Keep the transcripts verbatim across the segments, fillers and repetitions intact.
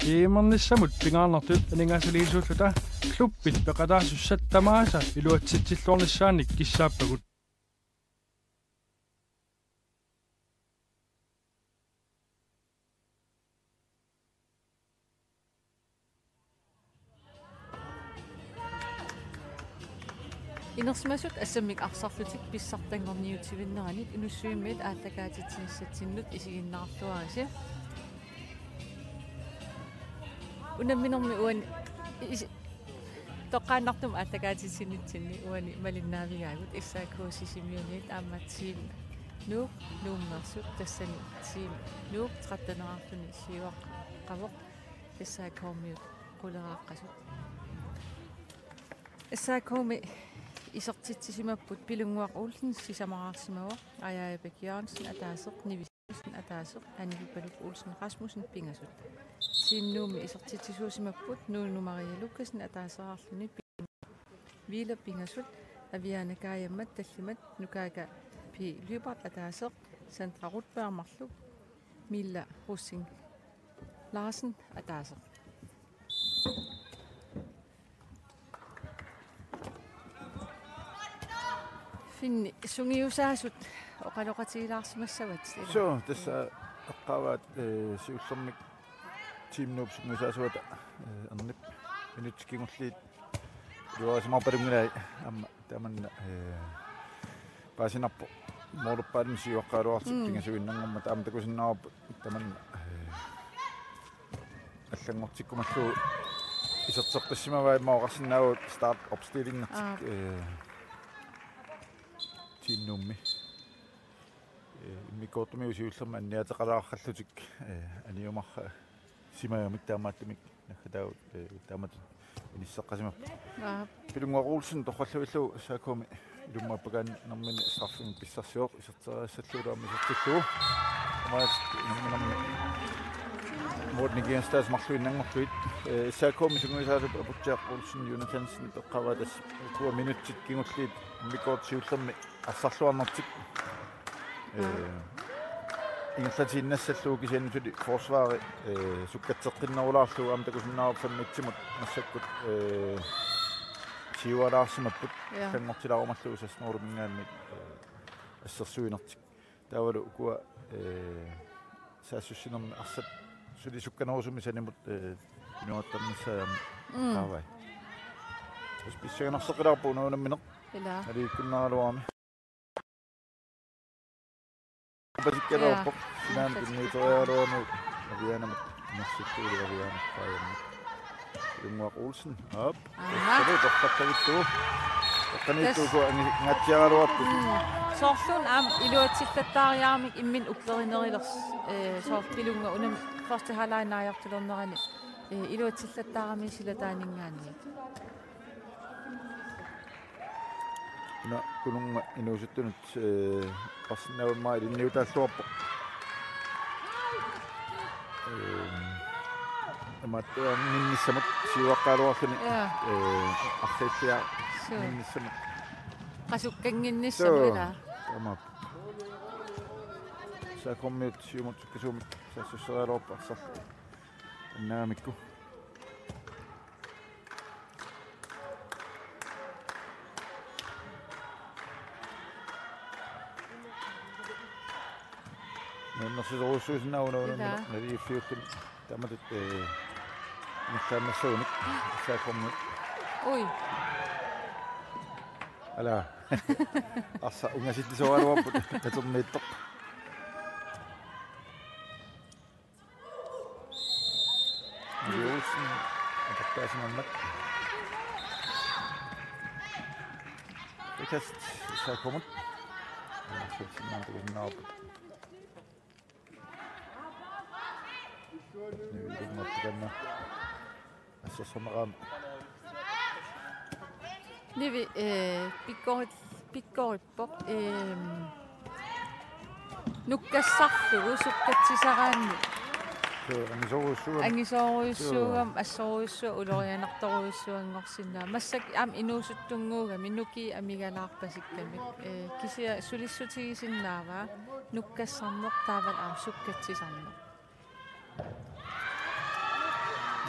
Tiimernissamut pingaarnertut aningaasaliisuulluta klubbit peqataasussat tamaasa iluatsitsilluarnissaannik kissaappagut. Inersimasut assammik arsarlutik pissartanngorniutivinneranit Inussivimmiit aallakaatitsinissatsinnut isiginnaarluarisi. Unamminermi uani isi-, toqqaannartumik aallakaatitsinitsinni uani malinnaavigaagut S A K Sisimiuniit aamma Team Nuuk Nuummeersut, tassani Team Nuuk tretten-erarluni siuaqqavoq S A K-miut quleraaqqasut. S A K-mi isertitsisimapput Pilunnguaq Olsen sisamaraarsimavoq, Ajaja Bech Jørgensen ataaseq, Nivi Sivertsen ataaseq, Hanne Hypaluk Olsen Rasmussen pingasut. Team Nuummi isertitsisuusimapput Nuunu Maria Lukassen ataasereerluni Vila pingasut, Aviana Kajammat tallimat, Nukaaka P. Lyberth ataaseq, Sandra Rudberg marluk, Milla Rosing Larsen ataaseq. Finni sungiusaasut oqaloqatigilaarsimassavat, ilaa? Suu, tassa eqqaavaat, eh, siullermik Team Nuup sungiusaasuata, eh, ernip minutsit kingulliit iluarisimaarpalunngilaat aamma tamanna, eh, paasinarpoq. Mooruppaalluni siuaqqagaluarlutik. Mm. Pingasuinnanngormat aamma takusinnaavarput tamanna, eh, allanngortikkumallugu iserteqqissimavaa immaqa oqarsinnaavugut start opstillingertik, aap, eh, Team Nuummi. Eh, immikkoortumiut siullermik anniaateqalaarallutik, eh, aniumarsimamik taamaattumik naggataagut, eh, taamatut inisseqqasimapput. Aap. Pilunnguaq Olsen torralluillugu S A K-mi ilummaappakaannermini straffimik pissarsivoq, iserteriassallugu aamma isertillugu. Tamaasa unamminermi Morten Kianstads marluinnanngorlugit, eh, S A K-mi sungiusaasup Aputsiaq Olsen Jonathansen eqqaavaa tassa ukua minutsit kingulliit immikkoortut siullermik arsarluarnertik. Eh, ingerlatiinnassallugu kisianni suli forsvari, eh, sukkatseqqinnerulaarlugu aamma takusinnaavarput fem-etsimut massakkut, eh, siualaarsimapput. Ja. Allanngortilaarumallugu seksten-otte-minngaanniit, eh, assersuinertik. Taavalu ukua, eh, saassussinermi arsap suli sukkanerusumik sanimut, eh, pinuartarnissaat aamma. Mm. Aavai. Tassa pissanganarseqqilaarpoq una unammineq. Ilaa. Naliikkunnaaraluarami. Pasikkaluarpoq. Ja. Sinaani tunniuteriaraluarami Avianamut. Inersittuli Avianamut. Pilunnguaq Olsen. Op. Aha. Tassa torrattavittugu. Tassaniittuuku angi-, ngatsiaraluarput. Mm. Soorluuna aamma iluatsillattaariaramik imminut ullerinerulersoq, eh, soorlu Pilunnguaq unami første halvleg naajartulernerani, eh, iluatsillattaarami silataaninngaanniit. Una Kununnga inuusuttunut, eh, oqarsinnaavimmi ilinniutaalluarpoq. Eh, imaattuaannginnissamut siuaqqagaluarluni. Ja. Eh, arriilliaannginnissamut. Suu. Qasukkannginnissamut. Suu, ilaa. Taamaappoq. S A K-miut siumut sukkasuumik saassusseriaraluarput arsarlu annagamikku. Nuannersorujussuusinnaavugut una, una, ilaa, una, naligiiffiulluni taamatut, eh, ingerlaannassagunik S A K-miut. Ui. Ala. Arsaq ungasillisoraluarput atorniittoq. Nivi Olsen, atortaasimammat. Frikast S A K-mut. Amerlatitsinnut takusinnaavarput. Nivi ilummappakanna. Assersorneqaaq. Nivi, eh, pikkorit-, pikkorippoq, ehm, nukkassarlugu sukkatsisaraanni. Suu, angisoorujussuugami. Angisoorujussuugami, suu, assorujussuaq ulorianartorujussuanngorsinnaa. Massakkut aamma inuusuttunnguugami nukiit amigalaarpasikkamik. Eh, kisianni sulissutigisinnaavaa nukkassarneq taavalu aamma sukkatsisarneq.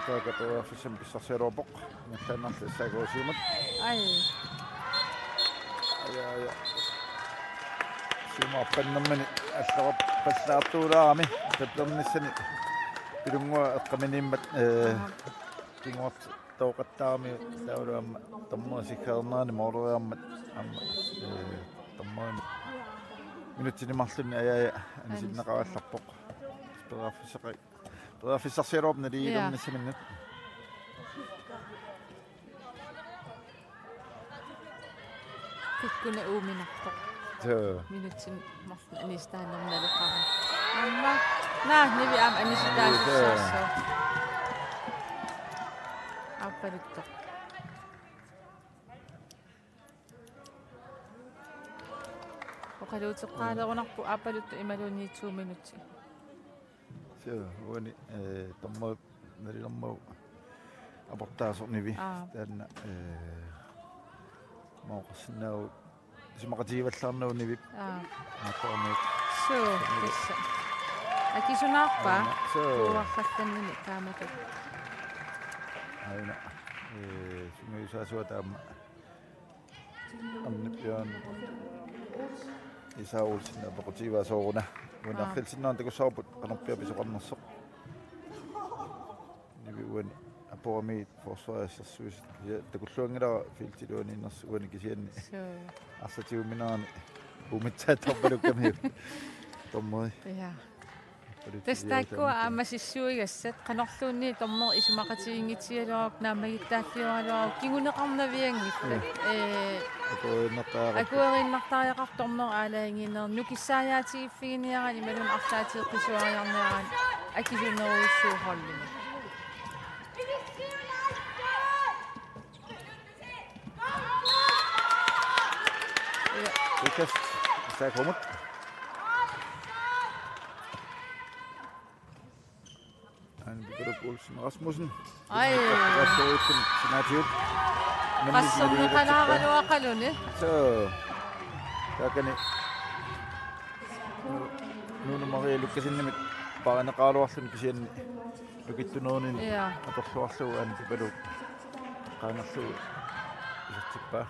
Taakku periarfissamik pissarsigaluarpoq. Ingerlaannarli S A K siumut. Ai. Aja, aja. Siumut arpannarminiarlaqarpallaartuulaarami. Tappernissani pilunnguaq eqqaaminiimmat, eh, Aha. Kinguartooqattaarami taavalu aamma dommerit sikkernerani mooleriarmat aamma, eh, dommerimut minutsini marlunni aja, aja anisinneqarallarpoq. Periarfissaqai-, periarfissarsigaluarpoq naligiinnissaminnut. Kukkuneq uuminartoq. Suu. Minutsini marlunni anisitaanermi naleqarami. Aamma. Naa, Nivi aamma anisitaasussaassaaq. Aappaluttoq. Oqaluuteqqaalerunarpoq aappaluttoq imaluunniit to minutsi. Suu, uani, eh, dommerip nalilermut aportaasoq Nivi. Aa. Taanna, eh, mauqarsinnaavoq isumaqatigivallaarnagu Nivip. Aa. Aappaamiuk. Suu, Nivi. Tassa. Akisunaarpaa? Aana, suu. Kuuarfallanini taamatut. Aana. Eh, sungiusaasuata aamma. Arnip Jørgen Isaac Olsen apeqqutigivaa sooruna. Uani Aa. Arriilsinnaanngilaq takussavarput qanorpiaq pisoqarnersoq. Nivi uani aporamiit forsvarip assersuisut. Ja, takulluanngilara feltip iluaniinnersoq uani kisianni. Suu. Arsaq tigumminerani uumitsaattarpalukkamiuk. Dommeri. Ja. Tassa taakkua aamma sissuigassat, qanorluunniit dommerit isumaqatiginngitsigaluarukku naammagittaalliugaluarukku kinguneqarnavianngillat. Mm. Ee, Akueriinnartariaqarpoq. Akueriinnartariaqarpoq dommerit aalajangiinerit nukissaajaatigiffiginerat imaluunniit arlaatigeqqissuariarnerat akisunerujussuuvoq holdimut. Lukas Sakumut. Aana Pipaluup Olsen Rasmussen. Ai. Rasmussen sinaatigut. Qassorneqalaaraluaqaluni. Suu. Taakani. Nuunu Maria Lukasenimit paarineqaraluarluni kisianni nukittunerunini Ja. Atorluarlugu Aana Pipaluup qaangerlugu isertippaa.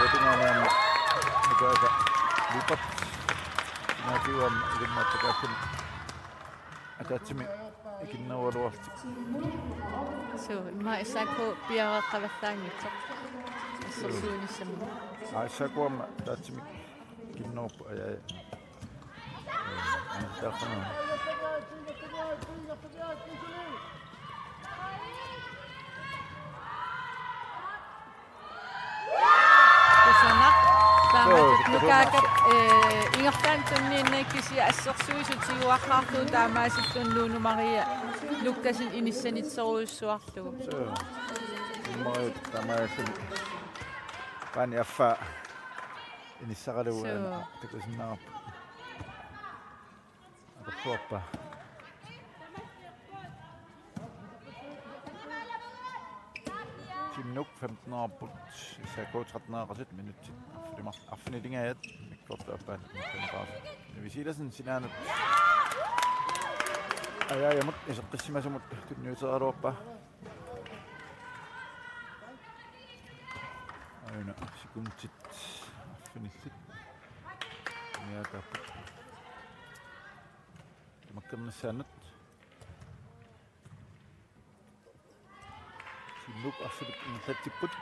Uatungaani aamma Nukaasa Lipert. Sinaatigut aamma ilummaattakaaffini ataatsimik ikinnerugaluarlutik. Suu, immaqa S A K piareeqqavallaanngitsoq. Assersuinissamut. Aa, S A K aamma ataatsimik ikinneruppoq, aja, aja. Ee, aamma taaqanaa. Kusanaq. Taamaattumik Nukaakap, ee, ingerlaannaq tunniunneq kisianni assersuisut tiguaqqaarlugu taamaasilluni Nuunu Maria Lukasen inissanitserujussuarlugu. Suu. Maria taamaalilluni. Paani affaa inissaqalugu Suu. Aana takusinnaavarput. Atorluarpaa. Team Nuuk femteneqarput, S A K tretteneqarput, minutsit arfilimar-, arfinilingajat, mikkortup aappaat, mikkorneqarput. Nivi Silassen sinaanut. Ajaajamut, iseqqissimasumut, tunniuteriaraluarpaa. Aana, sekundit, arfinillit. Niaataapput. Tamakkernissaannut. Team Nuuk arfineq-, ingerlatsipput.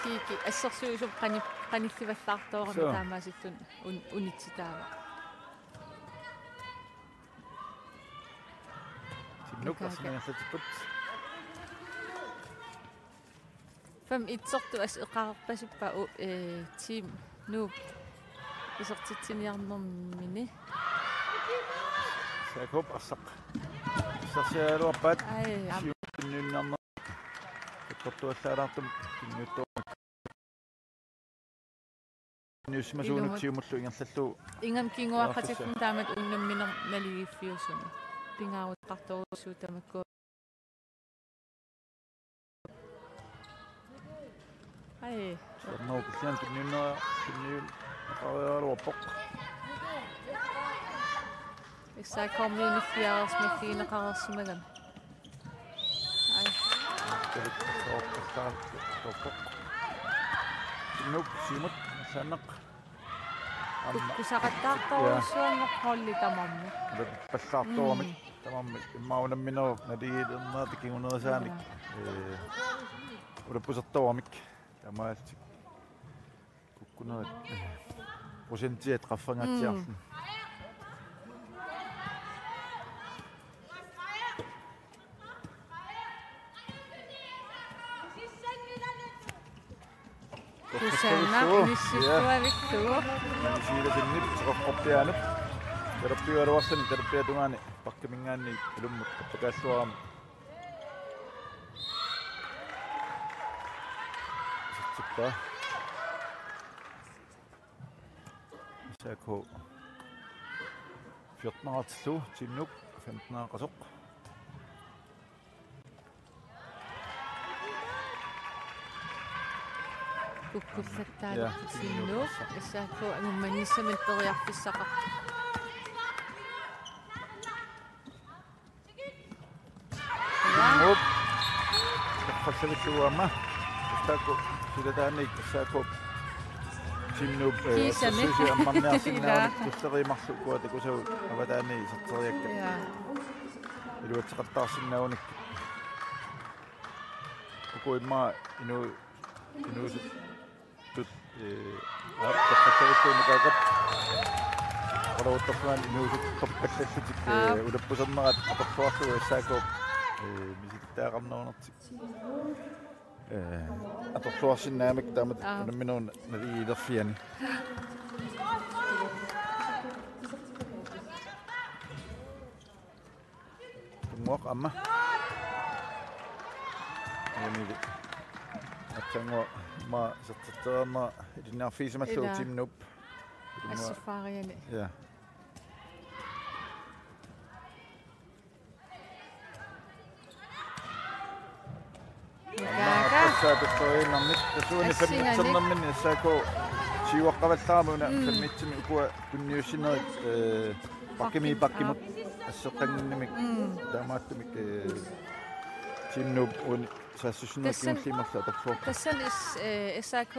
Kiiki assersuisup qani-, qanillivallaartoorami Suu. Taamaasilluni un-, unitsitaava. Team Nuuk Nukaaka. Arfineq-, ingerlatsipput. Fem etsertut assut eqarpasippaat u-, ee, Team Nuuk isertitsiniarnermini. S A K-p arsaq. Pissarsiaraluarpaat. Ai, am- siumut tunniunniarneq. Takkortuallaalaartumik tunniuttoq. Niussimasuunut Ilumut. Siumullu ingerlallugu. Ingammik kinguaqqatiffimmi taamatut unnummut naligiiffiusumi. Pingaaruteqartorujussuuvoq tamakku. Ai. Sernau kisianni tunniunneq, tunniun-, Arealuarpoq. S A K-mi uniffiareersimaffigineqareersimagami. Ai. Timmip siumut, Sanneq. Amma. Kukkusaqattaartorujussuanngorpoq holdi tamarmi. Pallaartoramik. Mm. Tamarmik. Immaqa unamminerup naligiilernerata kingunerisaanik. Mm. Ee, ulappusertoramik. Taamaalillutik. Kukkunerit, eh, procentiat qaffangaatsiarluni. Mm. Kusanaq, ja, misissuavikkuuvoq. Siilasinnip, seqoqqorpiaanut. Talerpiugaluarluni, talerpiata tungaani, bakkiminngaanniit ilummut appakaalluarami. Isertippaa. S A K fjorten-eqartillugu, Team Nuuk femten-eqasoq. Kukkullattaarput, ja, Team Nuuk. S A K angummannissaminik periarfissaqarpoq. Nuup. Qaffassavissuuama. S A K silataannik S A K. Team Nuup, eh, kiisami. Assersuisui ammarniarsinnaavunik. Ilaa. Tulleriit marluk ukua takusavut avataani iserteriakkat. Ja. Iluatseqattaarsinnaavunik. Uku immaqa inu-, inuusut Tut, eh, aap, toqqattarittuunikaakat. Oqaluttuarlutik inuusuttorpallallutik, eh, aap, ulappusernerat atorluarlugu S A K, eh, misilittagaqarnerunertik. Eh, atorluarsinnaammat taamatut, aap, unamminerup naligiilerfiani. Tunnguaq aamma. Uanili. Aatsaannguaq aamma isertitseriarmat ilinniarfigisimalluni. Ilaa. Team Nuup. Tunnguaq. Assuffaariani. Ja. Nagaga. Aappassaa tussoriinnarmik, tassuuna assinganik. Femmitsernerminni S A K siuaqqavallarami una, mm, femmitsernermi ukua tunniussinerit, eh, bakkimi, bakkimut. Bakkimut. Asseqqannginnamik. Mm. Taamaattumik, eh, Team Nuup uani saassussinerit. Tassani kingulliit marluk atorluarput. Tassani is-, eh, S A K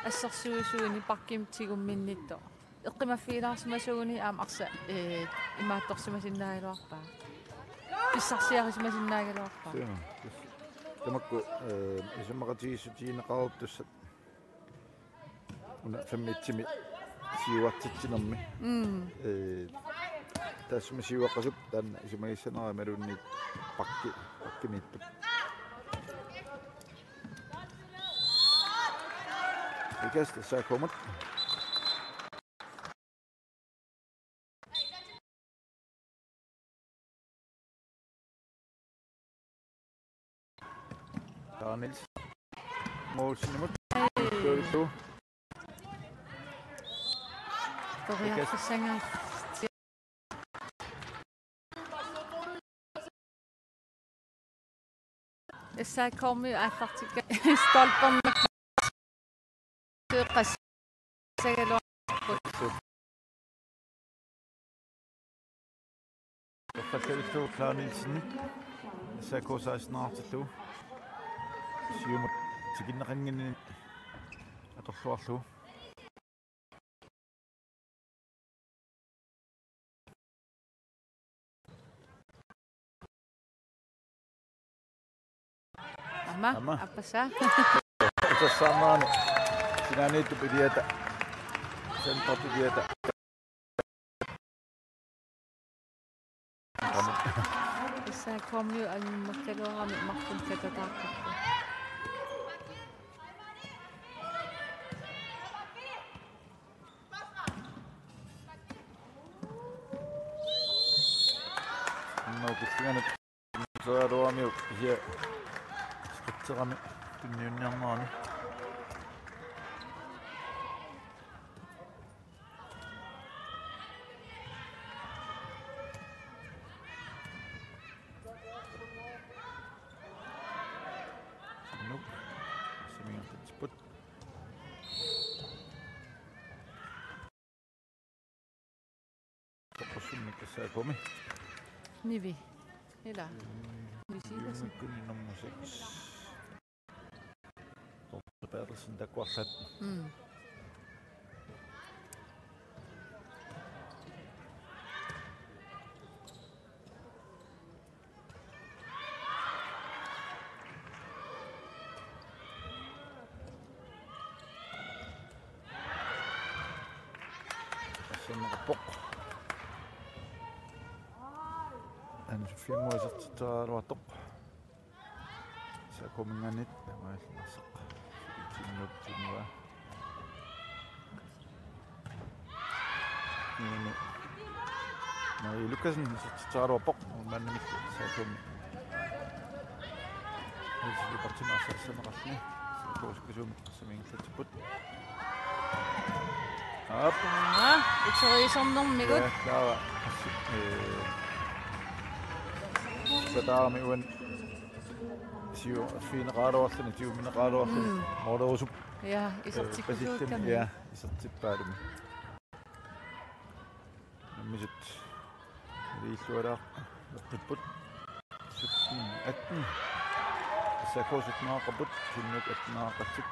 assersuisuini bakkimut tigumminnittoq. Eqqumaffigilaarsimasuuguni aamma arsaq, eh, imaattorsimasinnaagaluarpaa. Pissarsiarisimasinnaagaluarpaa. Suu, tassa. Tamakku, eh, isumaqatigiissutigineqareertussat una femmitsernermi siuartitsinermi. Mm. Eh, taassuma siuaqqasup taanna isumagissanera imaluunniit bakki, bakkimiippoq. Ikast S A K-mut. Daniels. Mogensenimut. Hey. Køreltu. Periarfissangaa. S A K-mi aallartikka stolperneq. Qas-, sagaluarput. Toqqattavissuup Clara Nielsen. S A K seksten-eqartillugu. Siumut tikinneqannginninni atorluarlugu. Aamma, aamma. Aappassaa. Utassarnaani. Sinaaniittup iliata. Centerip iliata. S A K-miut angummagaluarami marlunnik katataartarput. Aamma ukillinganut sorialuaramiuk kisianni skitserami tunniunniarnerani. Nuuk. Simigaatipput. Siumik S A K-mi. Nivi. Ila. Nivi Sivertsen. Siumikkunni nummer seks. Dorthe Berthelsen takuarlat. Mm. Assersuutigaluarpoq. Anne Sofie Moser isertitseriaraluartoq. S A K-minngaanniit taamaalilluinnarsoq. Siullermik tinnua. Nunu. Marie Lukassen isertitseriaraluarpoq. Maannamut S A K-mi. Niels Lyberthimut assersuutigaluarluni. S A K sukkasuumik arsamik ingerlatsipput. Aap. Aa, iteriisornermigut. Ja, Clara. Assi. Eh. Pataami uan. Siu-, fiineqaraluarluni, tiumineqaraluarluni. Mm. Moolerusup. Ja, eh, isertikkusuukkamik. Pasilluni, ja, isertippaalumi. Unammisut. Illuaraaq. Eqqipput. Sytten atten. S A K syttenaaqapput, Siumut attenaaqatik.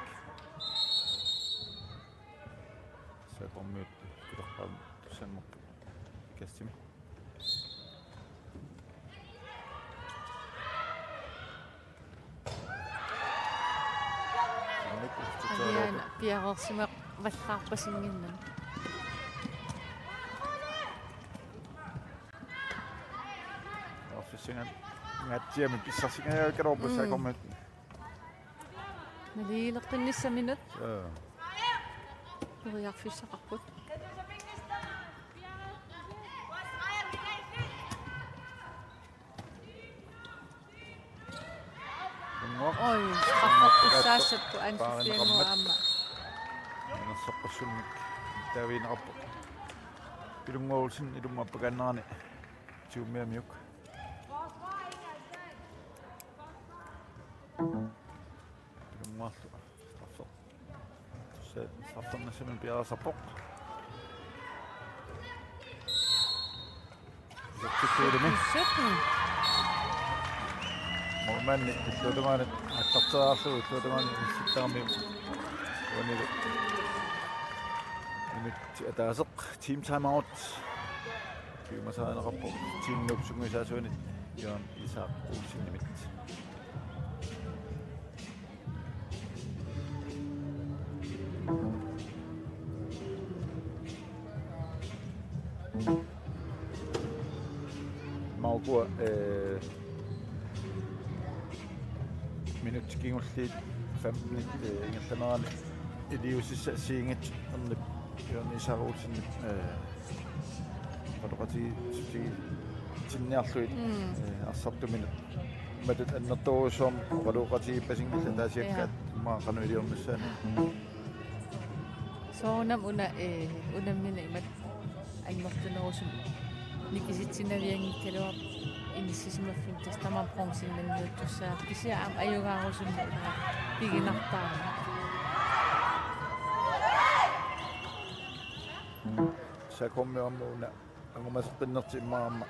S A K-miut pileqqaam tussanngorput. Kastimi. Avian piareersimavallaarpasinngimmat. Arsissingan ngatsiami pissarsingajaakkaluarput. Mm. S A K-miut. Naligiileqqinnissaminut. Joo. Periarfissaqarput. Oj, straffertussaassapput Anne Sofie Moser aamma. Anersoqqassummik taaviineqarpoq. Pilunnguaq Olsen ilummut appakaannerani tiummiamiuk. Pilunnguarlu straffer-, se-, straffernissaminnut piareersarpoq. Isertittuulumi. Sytten. Målmandi illuatungaanut aallarteriarlugu illuatungaanut inissittarami. Uanilu. Minut ataaseq team timeout. Piumasarineqarpoq Team Nuup sungiusaasuanit Jørgen Isak Olsenimit. Maukua, eh, minutsit kingulliit femten, eh, ingerlanerani iliuusissat assigiinngitsut ernip Jørgen Isak Olsenip, eh, oqaloqatigiissutigitinniarlugit, mm, eh, arsartuminut. Matut annertoorujussuarmik oqaloqatigiippasinngillat taasiakkaat, ja, immaqa qanoq iliornissaanut. Soorunami una, eh, unammineq imatut annertunerusumik nikisitsinavianngikkaluarpoq inissisimaffinni, tassa tamarmik bronzennanniuttussaat, kisianni aamma ajugaarusumik piginartaramik. S A K-mi aamma una angummaseqqinnertik immaqa aamma,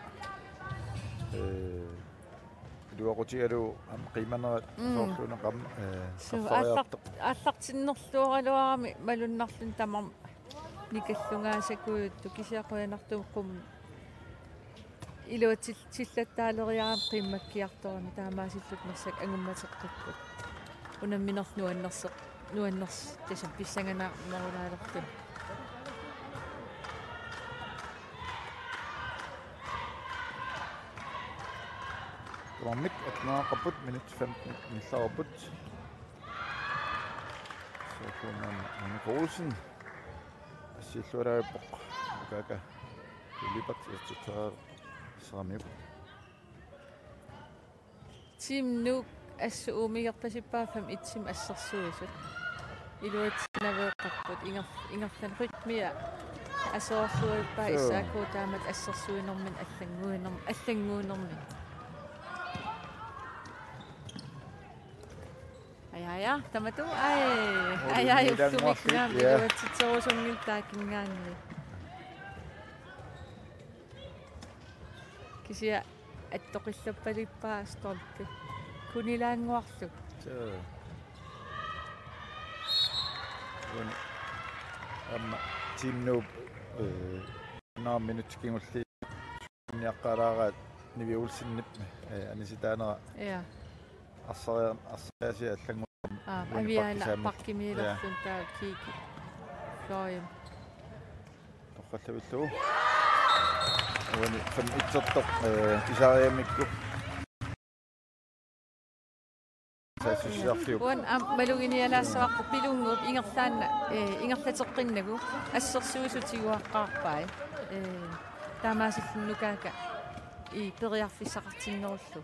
eh, iluaqutigalugu aamma qiimanerat, mm, soorlu una qam-, eh, suu, qaffariartoq. Aallar-, aallartinnerluaraluarami malunnarluni tamarmik nikallungaasakujuttut, kisianni qujanartumik qummut iluatil-, tillattaaleriarami qiimmakkiartorami, taamaasilluta massakkut angummateqqipput. Unamminerlu nuannerseq-, nuanners-, tassami pissanganarnerulaalerluni. Tamarmik attennaaqapput, minut femten ingerlareerput. S A K-miut Anne Olsen. Assillualaarpoq. Ukaka. Filippat isertitseriarlugu. Saamiuk. Team Nuuk assut uumigerpasippaat fem et-imik assersuisut. Iluatsinnaveeqqapput inger-, ingerlan rytmia aserorluippaa. Suu. S A K taamatut assersuinermini allannguiner-, allannguinermini. Aja, aja, tamatuma, ai. Uli aja, aja, nilanguarli, ullumikkut, ja, iluatsitserusunngillat taakinngaanniit. Kisianni attoqillappalippaa Stolpe. Kunilaannguarlugu. Suu. Uani. Aamma Team Nuup, eh, naam minutsit kingulliit niaqqaalaaraat Nivi Olsenip, eh, anisitaanera. Ja. Arsarian-, arsariaasiat allannguarami. Aa, uani Aviaana pakkisaammut. Pakkimiilerlun. Ja. Taava Kiki. Fløjim. Torrallavillugu. Uani fem etsertoq, eh, pisariammikku. Saassussiarfiup. Uani aamma maluginialaassavarput Pilunnguup ingerlaanna, eh, ingerlateqqinnagu assersuisut tiguaqqaarpai. Eh, taamaasilluni Nukaaka i periarfissaqartinnerullugu.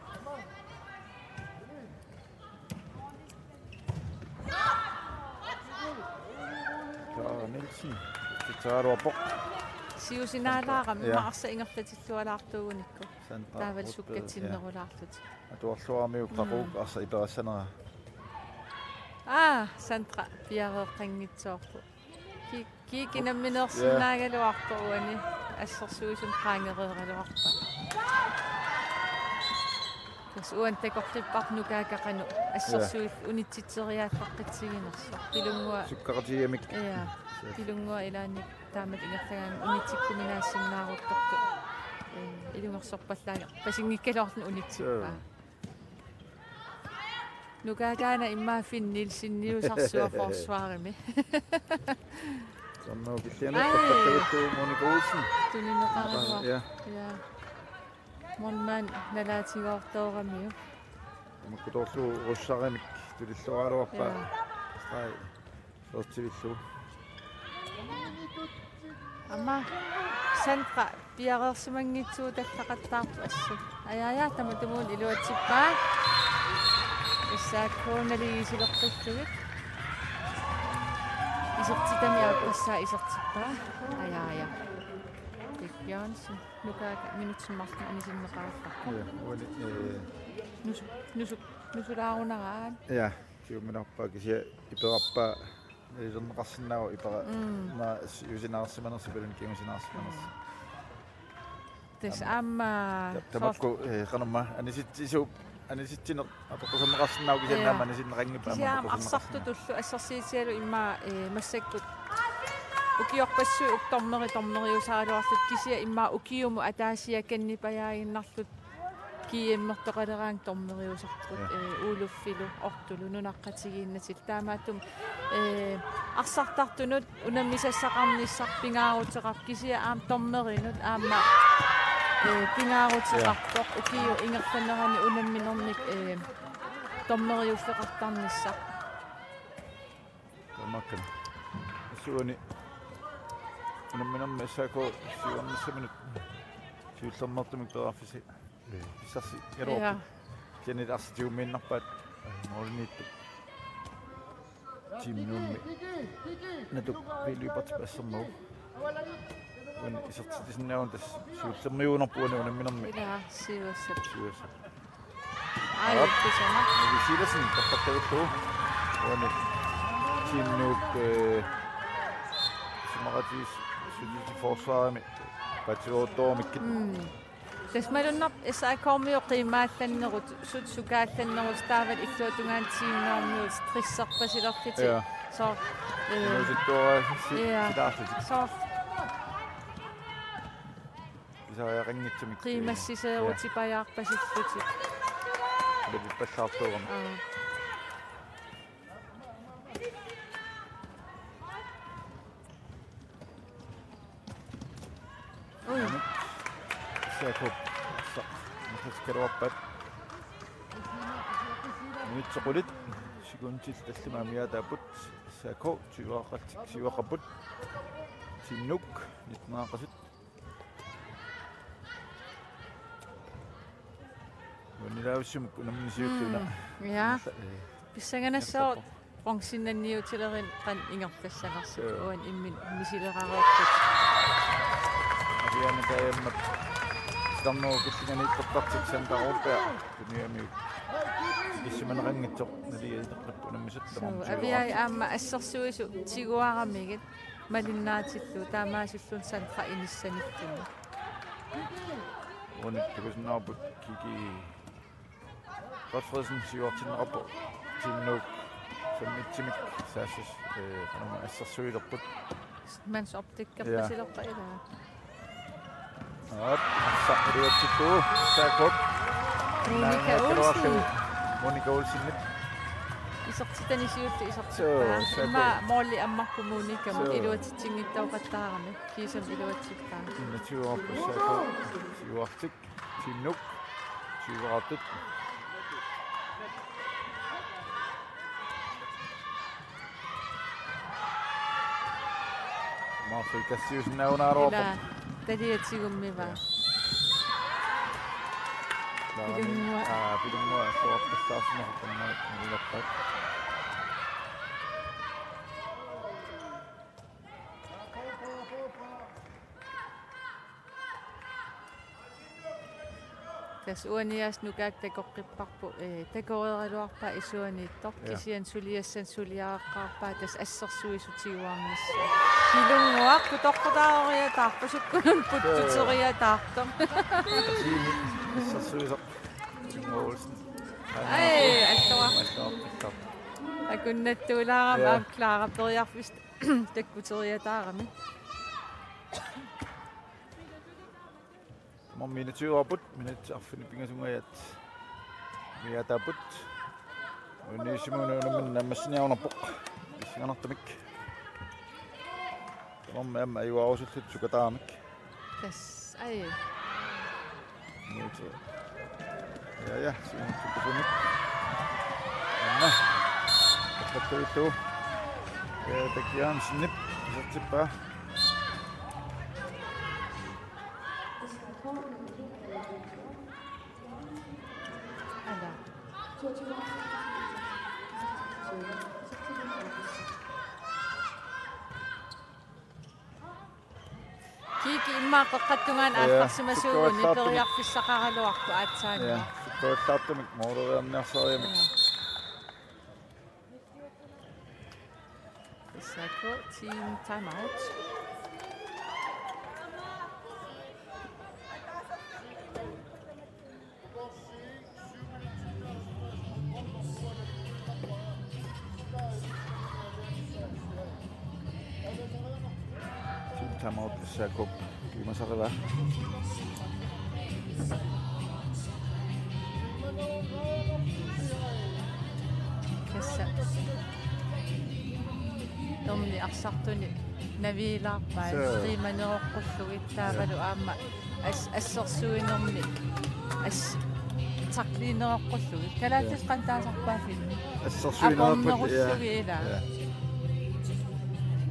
Clara Nielsen. Titsaaluarpoq. Siusinaalaarami. Ja. Aamma arsaq ingerlatittualaartuugunikku. Sandra. Taavalu Rotbøl, ja. Sukkatsinnerulaarlutik. Atuarluaramiuk, mm, taquuk arsaq iperassanera. Aa, Sandra piareeqqanngitsoorpoq. Ki-, Kiki nammineersinnaagaluarpoq uani assersuisut qaangereeraluarpaa. Tassa uani takoqqipparput Nukaaka qanoq assersuillu unitsitseriaallaqqitsiginersoq. Pilunnguaq. Sukkaqatigigamik. Ja. Suu. Pilunnguaq ilaanni taamatut ingerlagaanni unitsikkuminaassinnaaruttortoq. Eh, ilungersorpallaanngorpasinngikkaluarluni unitsippaa. Suu. Nukaakaana immaqa Finn Nielseniusarsuaq forsvarimi. Sanna Kilianuk. Ai. Takkavittu Monika Olsen. Tunineqaraluarpoq. Ja. Ja. Målmand nalaatigoortooramiuk. Makkutoorlu russarimik tulilluaraluarpaa. Ja. Streg. Førtivillu. Aamma Sandra piareersimanngitsugut allaqattaarpoq assut. Ajaja, tamatumuuna iluatsippaa. S A K naligiissileqqillugit. Isertitami aappassaa isertippaa. Ajaja. Dick Jørgensen. Nukaaka minutsit marluk anisinneqarallarpoq. Ja, uani, eh. Nusu-, nusu-, nusulaarunaraat. Ja, siuminarpaa kisianni iperarpaa nalilerneqarsinnaavoq ipera-, mm, ma siusinaarsimanersoq imaluunniit kingusinaarsimanersoq. Tassa aamma. Aamma ta-, tamakku, soorlu, eh, qanormaa anisitsisuup, anisitsineq apeqquserneqarsinnaavoq kisianni, eh, aamma anisinneqanngippat aamma, kisianni aamma apeqquserneqarsinnaavoq. Arsartutullu assersuutigalugu immaqa, eh, massakkut ukiorpassuit uku dommeri-, dommeriusaraluarlutik kisianni immaqa ukiumut ataasiakannipajaaginnarlutik G M-ertoqaleraangat dommeriusarput, ja, eh, Uluffilu, Ortulu nunaqqatigiinnatillu. Taamaattumik, eh, arsartartunut unammisassaqarnissaq pingaaruteqarpoq kisianni aamma dommerinut aamma, eh, pingaaruteqarpoq, ja, ukiup ingerlanerani unamminermik, eh, dommeriuffeqartarnissaq. Taamaakkami. Assuani unamminermi S A K siuarnissaminut siullermeertumik periarfissi-, eh, pissarsigaluarput. Ja. Kisianni arsaq tigummiinnarpaat, eh, målimiittoq. Team Nuummi Natuk P. Lybertip assernerup. Uani isertitsisinnaavugut tassa siullermiuunerput uani unamminermi. Ila, siuassap. Siuassap. Ai, aap, kusama. Nivi Sivertsen, torrattavittu. Uani Team Nuup, eh, isumaqatigiissut forsvarimi paatsiveeruttoramikkit. Mm. Tassa malunnarpoq S A K-miut qiimaallannerusut, sukaallannerusut taavalu illuatungaani Team Nuummiut stresserpasilerlutik. Ja. Soorlu, eh, inuusuttuaraassi-, ja, silaarlutik. Soorlu. Pisariaqanngitsumik. Qiimassiseerutipajaarpasillutik. Ja. Levippallaartuugama. Aa. Ui. S A K. Sa-, nukatsikkaluarpat. Minutsit qulit sekundit tallimat amigaataapput. S A K tyveqartik siuaqqapput. Team Nuuk nittenaaqasut. Unilaavissummik unamminersiulluna. Mm, ja. Unammi-, eh, pissanganassaaq ingerlappoq. Bronzenniutilerit qanoq ingerlassanersut. Joo. Uani imminut misilerareerput. Aviaana Kajammat. Tarnoo killinganiittoqartik Sandra Rotbøl. Tuniamiuk. Issimaneqanngitsoq naligineqarpoq unammisut. Suu, tamarmik Aviaai aamma assersuisut tiguaramigit. Malinnaatillugu taamaasillutik Sandra inissanillugu. Uani takusinnaavarput Kiki Godtfredsen siuartinneqarpoq Team Nuuk femogtyve-mik saassussat, eh, qanumma assersuilerput. Mandsopdækkerpasilerpa ilaa. Aap, arsaq iluatsittuuvoq, S A K-p. Monika Olsen. Monika Olsenip. Isertitani siulleq isertippaa. Suu, S A K. Immaqa måli ammarpoq Monikap. Suu. Iluatsitsinngitsoorpassuarnik. Kiisami iluatsippaa. Enogtyve-p S A K. Siuartik. Team Nuuk. Tyveqartut. Marfik Kassiusen naagunaaruarpoq. Ilaa, taliatigut immaqa. Ja. Pilunnguaq. Aa, Pilunnguaq, suorpassaarsimasoq tamma nilerpat. Tassa uani aasiit Nukaak takoqqipparput, eh, takoreeraluarpaa isuaniittoq, ja, kisianni suliassanik suliareqqaarpaa tassa assersuisut tiguarnissaat. Pilunnguaq, kutoqqutaaroriataarpoq, sukkunani puttuteriataartoq. Tiimi assersuisoq. Pilunnguaq Olsen. Ai, alluaq. Alluaq, alluaq. Akunnattuulaarami, ja, aamma Clara Periarfissaq takkuteriataarami. Tamarmik enogtyve-rput, minutsit arfineq-pingasunngajat umiaataapput. Uani Simon unammin naammassiniarunarpoq. Pissanganartumik. Tamarmik aamma ajuaarusullutik sukataaramik. Tassa, ai. Minutsit. Ja, ja, Simon sukasumik. Anna. Takkattuittu. Ja, Takki Hansenip isertippaa. Kiki immaqa qeqqata tungaanut, ja, aallarsimasuuguni, sukkuallaartumik. Periarfissaqaraluarpoq aatsaannguaq. Ja, sukkuallaartumik mooleriarniarsariamik. Ja. S A K team timeout. Team timeout, S A K-p kiimasarivaa. Tassa. Tomli arsartuni naviilaarpai. Suu. Qiimaneroqqullugit taavalu, ja, aamma as-, assersuinermi as-, tacklineroqqullugit. Kalaallisut, ja, qanoq taasarpaat? Assersuinerput, apornerullugit, ja, ilaa. Ja.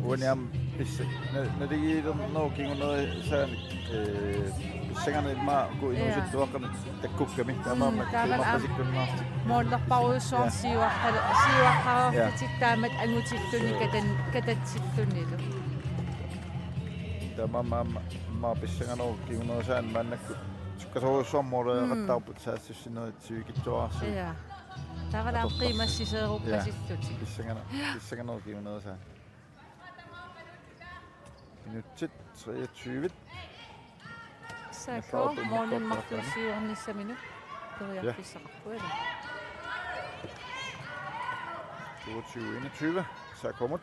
Uani aamma pissa-, na-, naligiilernerup kingunerisaanik, eh, pissanganaq immaqa uku, ja, inuusuttuaqqamik takkukkami. Mm, taamaammat taavalu aamma qiimarpasikkunnaartik. Moollerparujussuarnik, ja, siuaqqalu-, siuaqqareerlutik, ja, taamatut angutilluni, ja, katan-, katatsillunilu. Taamaammat aamma immaqa pissanganerup kingunerisaanik maannakkut sukkasoorujussuarmik mooleriaqattaarput, mm, saassussinerit sivikitsuararsuit. Ja. Taavalu aamma atortarsi-, qiimassiseeruppasilluni. Ja. Pissangana-, ja, pissanganerup kingunerisaanik. Minutsit treogtyve. S A K målimik marluusiornissaminut periarfissaqarpoq, ilaa. Toogtyve enogtyve, S A K-mut.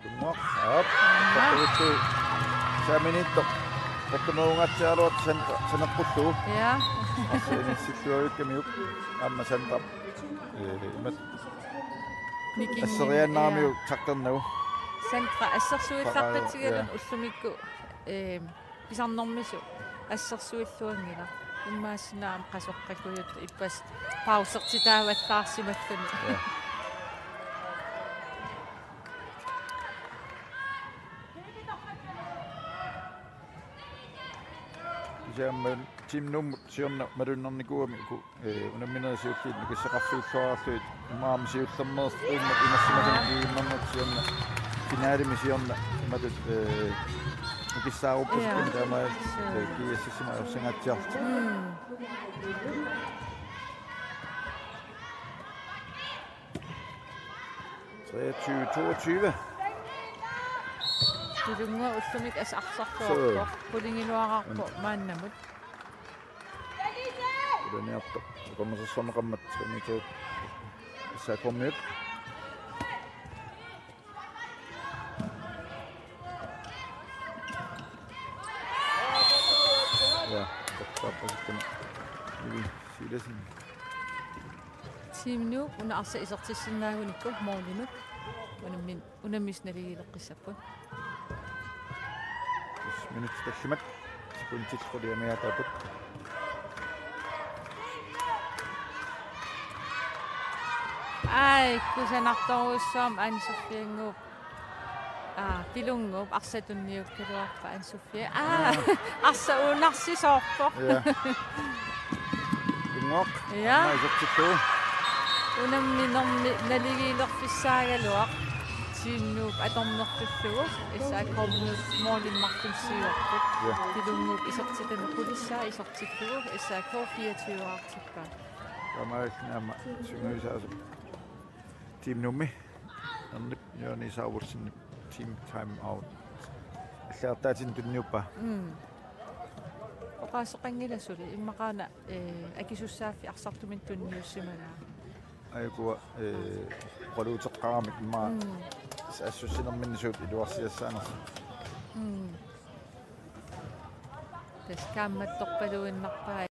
Pilunnguaq. Aap. Aha. Takkavittu saaminiittoq. Takkunerunngatsiaraluartoq san-, saneqqullugu. Ja. Arsalinnissilluavikkamiuk. Aamma Sandra. Eh, imat. Nikinngin-, asseriaannaramiuk, ja, tacklernagu. Sandra assersuillaqqitigalugu, ja, ullumikkut, eh, pisarnermisut assersuilluanngilaq. Immaqa sinaam qasoqqakujut ippassaq pausertitaavallaarsimalluni. Ja. Kisianni Team Nuummut siorna malunnarnikuugami uku, eh, unamminerit siulliit nukissaqarfiulluarlugit, immaqa aamma siullermeersuimmat inersimasumik kiinnarnertik siorna finalemi siorna imatut, eh, nukissaaruppusikkuni, ja, taamaalillutik, suu, eh, G S S-imut ajorsangaatsiarlutik. Mm. Treogtyve toogtyve. Pilunnguaq ullumikkut arsarluarpoq. Qulingiluaraarpoq maannamut. Ulaniartoq. Akornusersorneqarmat sunitu. S A K-miut. Ja, tappasukkan. Ivi Silasen. Team Nuuk una arsaq isertissinnaagunikku målimut. Unammin-, unammisut naligiileqqissapput. Minutsit tallimat. Sekundit qulit amigaataapput. Ai, kusanartorujussuarmik Anne Sofiannguup. Aa, Pilunnguup arsaq tunniukkaluarpaa Anne Sofia. Aa, arsaq uunarsisoorpoq. Ja. Pilunnguaq. Ja. Aamma isertittuuvoq. Unamminermi naligiilerfissaagaluaq. Team Nuuk atornertullugu. S A K-miut målimut marlunnik siuarput. Ja. Pilunnguup isertitani qulissaa isertittuuvoq. S A K fireogtyve-aartippaa. Taamaalilluni aamma sungiusaasoq Team Nuummi. Ernip Jørgen Isaksen team time out. Allagartaatinik tunniuppaa. Mm. Oqaaseqanngilaq suli immaqa una, eh, akisussaaffik arsartuminnik tunniussimalaa. Ajukua, eh, oqaluuteqqaramik immaqa. Mm. Assussinerminni suut iluarsiassaanersut. Mm. Tassa kaammattorpaluinnarpai.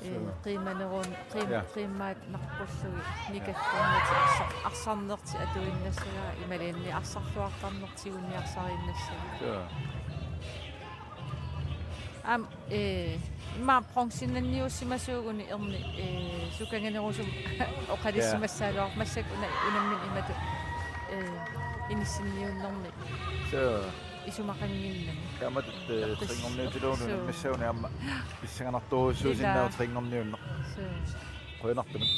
Ee, qiimaneruun-, qiim-, ja, qiimmaat naqqullugit nikattornertik arsar-, arsarnertik atuinnassagaa imaluunniit arsarluartarnertik tiguniarsariinnassagaa. Ja. Aamma, ee, immaqa bronzinnanniussimasuuguni Erni, ee, sukanganerusumik oqallissimassagaluarpoq massakkut una-, unammineq imatut, ee, inissinniunnermi. Ja. Isumaqannginnami. Taamatut, eh, eqqis-, trinngorniutiluunniit eqqissuu-, unammissagunik aamma pissanganartorujussuusinnaasoq, ila, trinngorniunneq. Suu. Qujanartumik.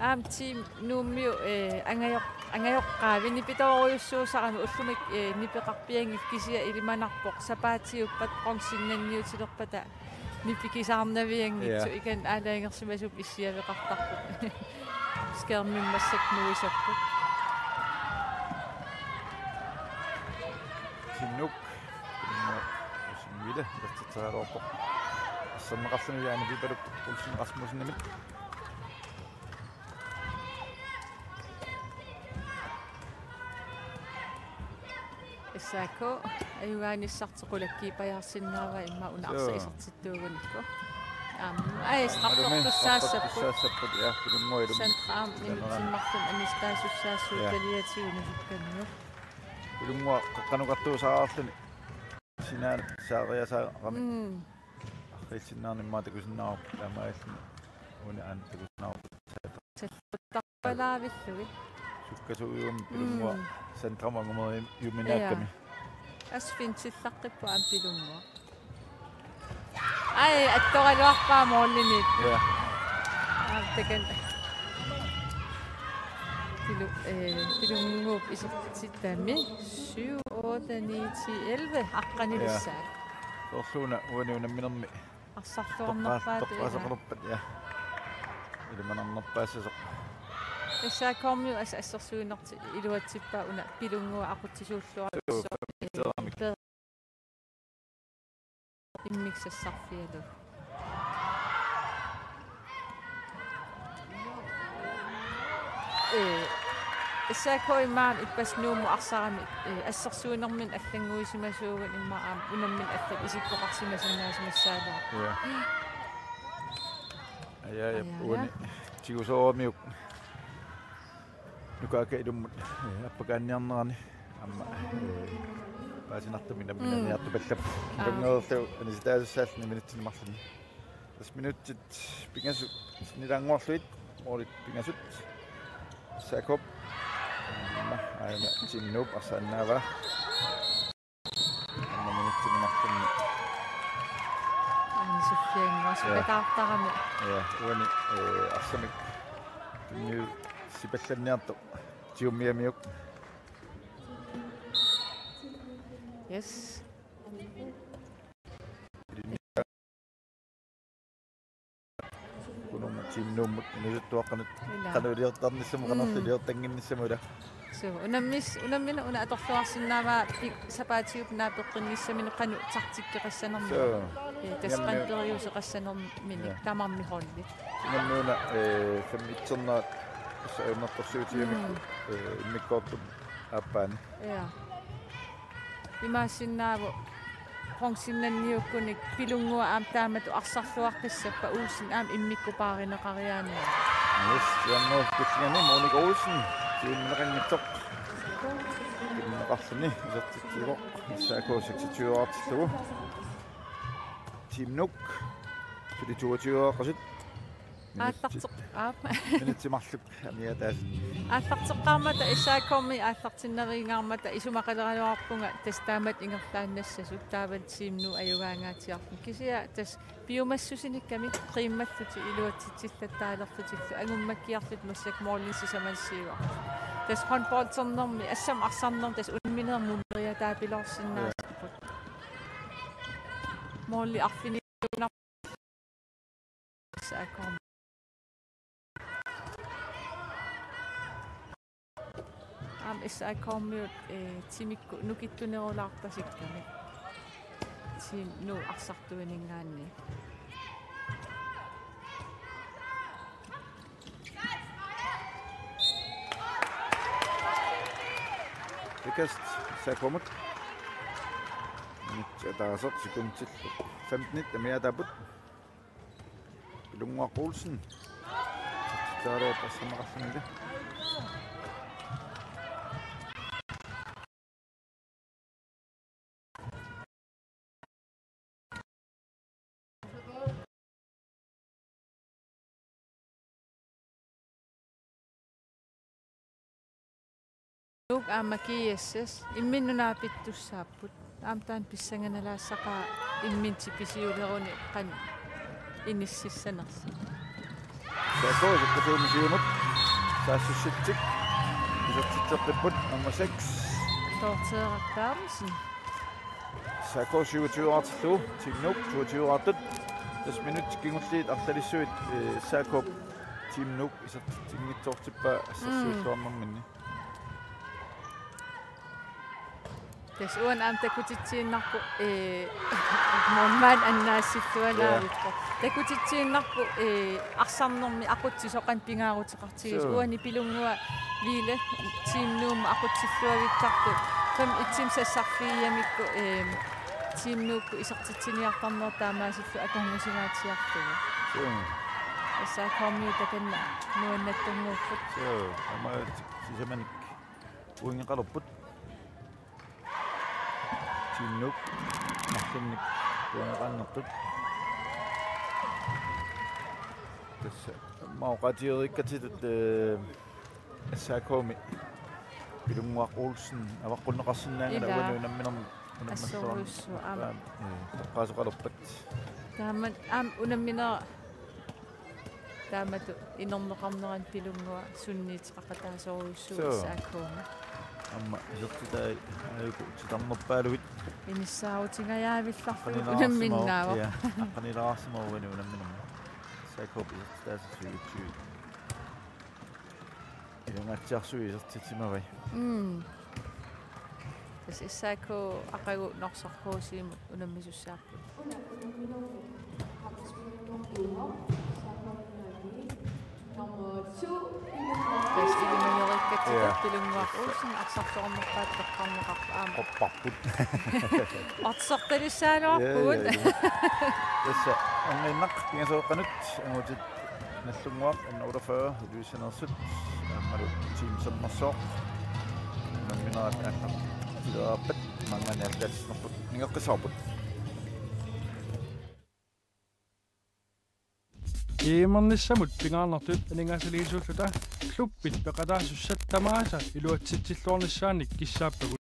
Aamma Team Nuummiut, eh, angajoq-, angajoqqaavi nipitoorujussuusarami ullumikkut, eh, nipeqarpianngillat kisianni ilimanarpoq sapaatiuppat bronzinnanniutilerpata nipikisaarnavianngitsut, ja, ikan aalajangersimasup issiaveqartarput. Skærmimi massakkut nuisapput. Team Nuuk. Usimmile, isertitseriaraluarpoq. Asserneqarluni Jaani Pipaluk Olsen Rasmussenimit. S A K, ajugaanissartik qulakkiippajaarsinnaavai immaqa una arsaq isertittuugunikku. Aamma, ai, straffertussaassapput. Straffertussaassapput, ja, Pilunnguaq ilumut. Sandra aamma minutsit marluk anissitaasussaassuup, ja, taliatigut inusukkamiuk. Pilunnguaq qaqqanukartuusaarluni. Sinaanut saariasaarami. Mm. Arriitsinnaarnimmaa takusinnaavarput taamaalilluni uani aana takusinnaavarput. Salluttappalaavillugit. Sukkasuujummik Pilunnguaq. Mm. Sandramut angumeriuminaakkami. Ja. Assut fintillaqqippoq aamma Pilunnguaq. Ai, attoraluarpaa målimiittut. Ja. Aap, takan. Pilu-, eh, Pilunnguup isertitami syv, otte, ni, ti, elleve. Aqqanilissaat. Ja. Soorluuna uani unamminermi. Arsarluarnerpaat. Toqqaa-, toqqaasoqalerpat, ja. Ilimanarnerpaassasoq. S A K-miut as-, assersuinertik iluatsippaa una Pilunnguaq aqutsisuulluarnissoq. Joo, pe-, immiksassarfialu. Ee, S A K immaqa ippassaq Nuummut arsarami, ee, assersuinerminni allannguisimasuugami immaqa aamma unammineq allat isikkoqarsimasinnaasimassaagaluarpoq. Ja. Aja, ja, aja, uani tigusooramiuk. Nukaaka ilummut, eh, appakaanniarnerani aamma, eh, paasinartumik nammineq, mm, aniartupallappoq. Aa. Pilunnguaq anisitaasussaalluni minutsini marlunni. Tassa minutsit pingasut sinnilaannguarlugit, målit pingasut. S A K-p. Aamma aana Team Nuup arsaannaavaa. Aamma minutsini marlunni. Anne Sofiannguaq, ja, sukataartarami. Ja, uani, eh, arsamik tunniussipallanniartoq tigummiamiuk. Yes. Ilinniarlugu Team Nuummut inuusuttuaqqanut. Ila. Qanoq iliortarnissamut, mm, qanorlu iliortannginnissamut ila. Suu, unammis-, unammineq una atorluarsinnaavaa pi-, sapaatiup naapeqqinnissaminut qanoq taktikkeqassanermik. Suu. Ee, tassa Unammi-, qanoq periuseqassanerminik Ja. tamarmik holdit. Unammiuna, ee, fem-etsernerat tassa ajornartorsiutigamikku, Mm. ee, immikkoortumi aappaani. Ja. Imaassinnaavoq bronzennanniukkunik Pilunnguaq aamma taamatut arsarluaqqissappat Olsen aamma immikkupaarineqariaannaavoq. Yes, Janno Kullingani Monika Olsen, tiineqanngitsoq. Tiineqarluni isertitsivoq, S A K seksogtyve-artillugu. Team Nuuk, suli toogtyve-aqasut. Minutsi-, Aallarteq-, aap. minutsit marluk amiataasut. Aallarteqqaarmata S A K-mi aallartinnaviinngaarmata isumaqaleraluarpunga tassa taamatut ingerlaannassasut taavalu Team Nuuk ajugaangaatsiarluni. Kisianni tassa piumassusinikkamik qiimmallutik iluatsitsillattaalerlutillu angummakkiarlutik massakkut målinik sisamanissiivarput. Tassa håndboldernermi assammik arsarnermi tassa unammineq mummeriataapiloorsinnaasarput. Måli arfiniunar- S A K. Aamma S A K-miut, ee, timikkut nukittunerulaartasikkamik. Team Nuuk arsartuininngaanniit. Frikast S A K-mut. Minutsit ataaseq sekundillu femtenit amiaataapput. Pilunnguaq Olsen. Taaro passamaqarluni. Nuuk aamma G S S imminnut naapittussaapput. Aamma taanna pissanganalaassaqaaq imminut tipisiuleruni qanoq inississanersoq. S A K isikkusuumik siumut saassussitsik isertitseqqipput nummer seks. Dorthe Berthelsen. S A K syvogtyve-artillugu, Team Nuuk toogtyve-artut. Tassa minutsit kingulliit arlalissuit, eh, S A K Team Nuuk isertitsinngitsoortippaa assersuilluarnerminni. Tassa uani aamma takutitsiinnarpoq, ee, målmand annaasilluanaavippoq. Ja. Takutitsiinnarpoq, ee, arsarnermi aqutsisoq qanoq pingaaruteqartigisoq. Suu. Uani Pilunnguaq Ville Team Nuummut aqutsilluavittartoq. Fem-etsimik sassarfigigamikku, ee, Team Nuukkut isertitsiniartarnerat taamaasillugu akornusingaatsiarlugu. Suu. S A K-miut takanna nuannattunnguupput. Suu, aamma sisamanik uingeqalerput. Team Nuuk marlunnik uingeqanngitsut. Tassa aamma oqaatigereerikkatsitut, eh, S A K-mi Pilunnguaq Olsen avaqqunneqarsinnaanngilaq. Ilaa. Uani unamminermi, unammassuarmi. Assorujussuaq, aamma. Aamma, eh, toqqaasoqalerpat. Taama aamma unammineq taamatut inerneqarnerani Pilunnguaq sunniuteqaqataasorujussuuvoq. Suu. S A K-mi. Aamma isertitai aajuku titarnerpaaluit. Inissaarutingajaavillarlugit unamminnaavoq. Ja, aqqanilaarsimavoq uani unamminermi. S A K-p isertitaasa syvogtyve. Ilungaatsiarsuit isertitsimavai. Mm. Tassa S A K aqagu Norsaq H C-mut unammisussaappat. Tassa ilimaneriikkatsigu. Ja. Pilunnguaq Olsen arsarluarnerpaatut toqqarneqarpoq aamma. Qopparput. Arsaartalissagaluarpugut. Ja, ja, ja. Tassa anginnaq pingasoriinnarnut angutit Nallunnguaq N otteogfyrre Ilulissaniittut aammalu Team Sermersooq unamminerat aamma tilereerpat maanngaanniit ataatsisnerput ningeqqissavarput. G M-ernissamut pingaarnertut aningaasaliisuulluta klubbit peqataasussat tamaasa iluatsitsilluarnissaannik kissaappagut.